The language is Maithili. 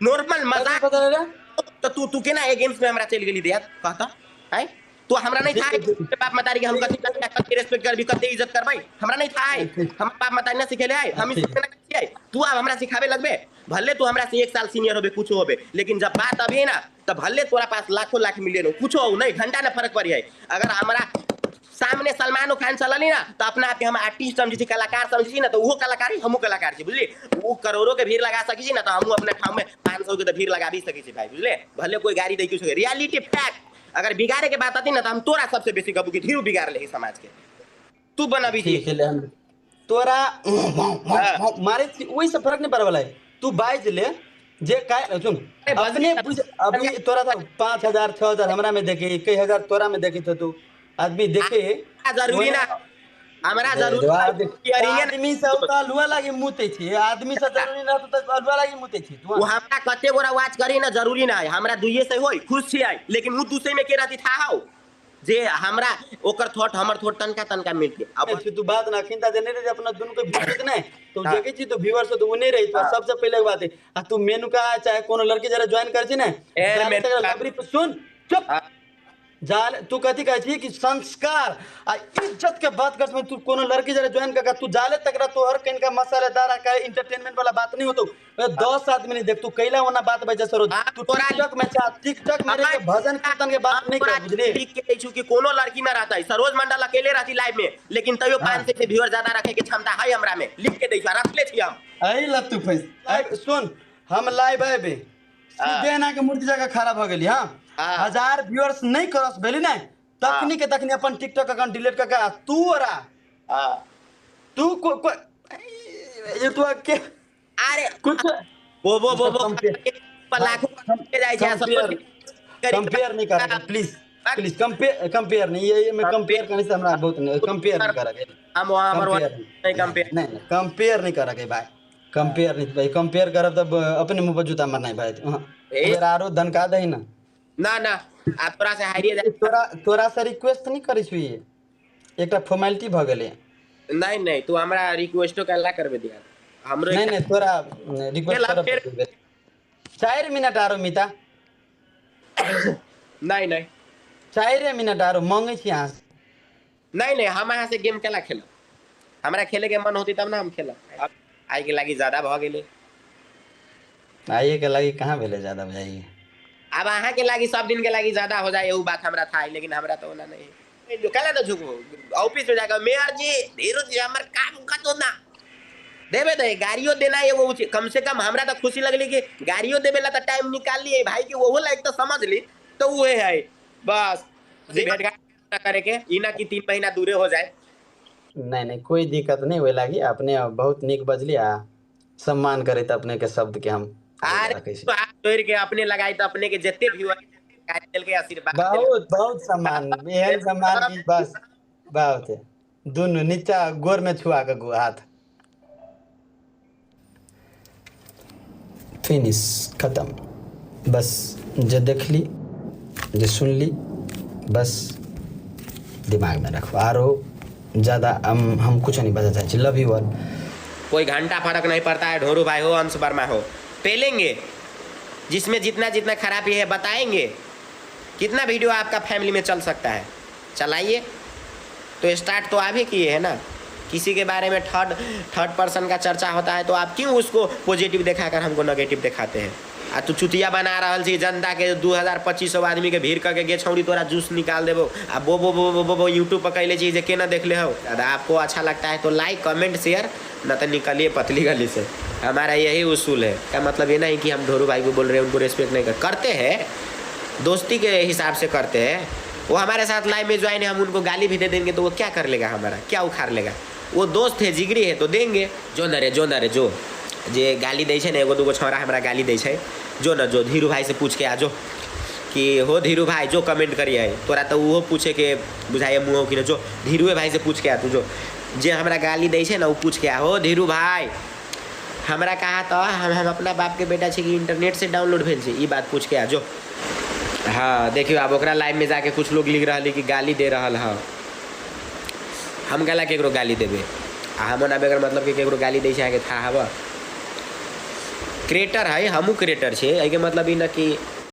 नॉर्मल कथी मजाक पता रे तऽ तू तू केना एगेंस्ट में हमरा चलि गेली दिया कहता आय तू हमरा नहीं था बाप मतारी के हम कथी कथी रेस्पेक्ट करबी कते इज्जत करबै हमरा नहीं था हम बाप मतारी ना सिखेले आय हम स्कूल में ना छियै तू आब हमरा सिखाबे लगबे भले तू हमरा से एक साल सीनियर होबे कुछो होबे लेकिन जब बात अभी ना तो भले तोरा पास लाखों लाख मिलियन हो कुछो हो नहीं घंटा ना फर्क पड़ी है अगर हमरा सामने सलमानो खान चलली ना तो अपना आप के हम आर्टिस्ट समझै छी कलाकार समझै छी ना तो उहो कलाकार ही हमहूँ कलाकार छी बुझली ओ करोड़ों के भीड़ लगा सकै छी ना तो हमहूँ अपने ठाम में 500 के तो भीड़ लगा भी सकै छी भाई बुझले भले कोई गाड़ी दै कुछ रियलिटी फैक्ट अगर बिगाड़े के बात आती ना तो हम तोरा सबसे बेसी कहबू कि धीरू बिगाड़ ले समाज के तू बनाबी छी ठीक है हम तोरा मारे छी ओहि से फर्क नहीं पड़े वाला है तू बाजि ले जे काय सुन अपने बुझ अभी तोरा तो 5,000 6,000 हमरा में देखे कई हजार तोरा में देखे तो तू आदमी देखे जरूरी ना हमरा जरूरी आदमी सब तो अलुआ लागी मुते छी आदमी सब जरूरी ना तो अलुआ लागी मुते छी वो हमरा कते गोरा वाच करी ना जरूरी ना है हमरा दुइये से होई खुश छी आई लेकिन उ दूसरे में के रहती था हो जे हमरा ओकर थॉट हमर थॉट तनका तनका मिल के अब तू बात ना खिंता जे नहीं रहे अपना दुनु के व्यूज नहीं तो हाँ। देखे छी तो व्यूअर से तो वो नहीं रही तो सबसे पहले बात है आ तू मेनुका चाहे कोनो लड़की जरा ज्वाइन कर छी ना सुन चुप हाँ। जाल तू कथी कहै छी कि संस्कार आ इज्जत के बात कर तू कोनो लड़की जरा ज्वाइन कर तू जाले तक रह तोहर कनिका मसालेदार आ इंटरटेनमेंट वाला बात नहीं होतो 10 आदमी नहीं देख तू कैला ओना बात बजे सरो हाँ, तू तोरा टिकटॉक में चा टिकटॉक में रह के भजन कीर्तन के बात नहीं कर बुझली ठीक के छु कि कोनो लड़की ना रहता है सरोज मंडल अकेले रहती लाइव में लेकिन तैयो 500 से व्यूअर ज्यादा रखे के क्षमता है हमरा में लिख के दै छु रखले छी हम एहि ला तू फंस सुन हम लाइव आबे सीधे एना के मूर्ति जगह खड़ा भऽ गेली हाँ हाँ। हजार व्यूअर्स नहीं क्रॉस भेली ने तखनी के तखनी अपन टिकटॉक अकाउंट डिलीट कऽ के आ तू ओरा हाँ। तू को, को ये तू के अरे कुछ वो कंपेयर पर लाखों के जाइ छै आ सब कंपेयर नहीं करेंगे प्लीज प्लीज कंपेयर कंपेयर नहीं ये मैं कंपेयर करने से हमरा बहुत नहीं कंपेयर नहीं करेंगे हम वहां पर कंपेयर नहीं कंपेयर नहीं नहीं कंपेयर नहीं करेंगे भाई कंपेयर नहीं भाई कंपेयर करब तब अपने मुंह पर जूता मारना है भाई हाँ। ए? अगर आरो धनका दही ना ना ना आ तोरा से हारिए जा तोरा तोरा से रिक्वेस्ट नहीं करै छी एकटा फॉर्मेलिटी भऽ गेलै नहीं नहीं तू हमरा रिक्वेस्टो कैला करबे दिया हमरो नहीं नहीं तोरा रिक्वेस्ट खेला फेर- करब 4 मिनट आरो मिता। नहीं नहीं। 4 मिनट आरो मांगै छी अहाँ से। नहीं नहीं, हम अहाँ से गेम केला खेलब? हमरा खेले के मन होती तब ना हम खेलब। अब आइ के लागी ज्यादा भऽ गेलै। आइए के लागी कहाँ भेलै ज्यादा बुझाइए? अब अहाँ के लागी सब दिन के लागी ज्यादा हो जाए एहू बात हमरा था, लेकिन हमरा तो ओना नहीं जो कला ना झुकबो। ऑफिस में जाकर मेयर जी, धीरू जी, हमर काम कतो ना देबे दे गाड़ियो देना एगो उचित। कम से कम हमरा तो खुशी लगली कि गाड़ियो देबे ला तो टाइम निकाल लिए भाई के ओहो लायक तो समझ ली तो उहे है बस जे भेंट घाट ना करे के ई ना कि 3 महीना दूरे हो जाए। नहीं नहीं, कोई दिक्कत नहीं ओहि लागी। अपने बहुत नीक बजली आ सम्मान करैत अपने के शब्द के हम अरे रखै छी। हाथ जोड़ के अपने लगाई तो अपने के जते भी गाड़ी देल के आशीर्वाद देलकै। बहुत बहुत सम्मान, एहन सम्मान की बस बहुत है। दुनू नीचा गोर में छुआ के गो हाथ फिनिश खत्म। बस जे देखली जे सुनली बस दिमाग में रखू, आरो ज़्यादा हम कुछ नहीं बता चाहै छी। Love you all. कोई घंटा फर्क नहीं पड़ता है, ढोरू भाई हो, अंश वर्मा हो, पेलेंगे। जिसमें जितना जितना खराबी है बताएंगे। कितना वीडियो आपका फैमिली में चल सकता है, चलाइए। तो स्टार्ट तो आप ही किए हैं ना। किसी के बारे में थर्ड थर्ड पर्सन का चर्चा होता है तो आप क्यों उसको पॉजिटिव दिखाकर हमको नेगेटिव दिखाते हैं? आ तू चुतिया बना रहल छी जनता के। 2000 2500 आदमी के भीड़ करके गे छौड़ी, तोरा जूस निकाल देबो। आ बो बो बो बो बो बो यूट्यूब पर कैले छी जे केना देख ले हो। अगर आपको अच्छा लगता है तो लाइक, कमेंट, शेयर, न तो निकलिए पतली गली से। हमारा यही उसूल है। का मतलब ये नहीं कि हम ढोरू भाई को बोल रहे हैं, उनको रेस्पेक्ट नहीं करते हैं। दोस्ती के हिसाब से करते हैं। वो हमारे साथ लाइव में ज्वाइन है, हम उनको गाली भी दे देंगे तो वो क्या कर लेगा? हमारा क्या उखाड़ लेगा? वो दोस्त है, जिगरी है तो देंगे। जो न रे, जो न रे, जो जे गाली दै छै ने, एगो दूगो छौड़ा हमरा गाली दै छै, जो न जो धीरू भाई से पूछ के आ जो कि हो धीरू भाई, जो कमेंट करिए तोरा तऽ ओहो पूछे के बुझाइए मुँह हो कि न। जो धीरूए भाई से पूछ के आ तू। जो जे हमरा गाली दै छै ने, ओ पूछ के आ। हो धीरू भाई, हमरा कहा तऽ हम अपना बापके बेटा छी कि इंटरनेट से डाउनलोड भेल छै? ई बात पूछ के आ जो। हाँ, देखियो, आब ओकरा लाइव में जाके कुछ लोग लिख रहल है कि गाली दे रहल है। हम कहला केकरो गाली देबै? आ हम ओना बगैर मतलब के केकरो गाली दै छै अहाँके था हब? क्रिएटर है, हमहूँ क्रिएटर छियै, एहिके मतलब ई न कि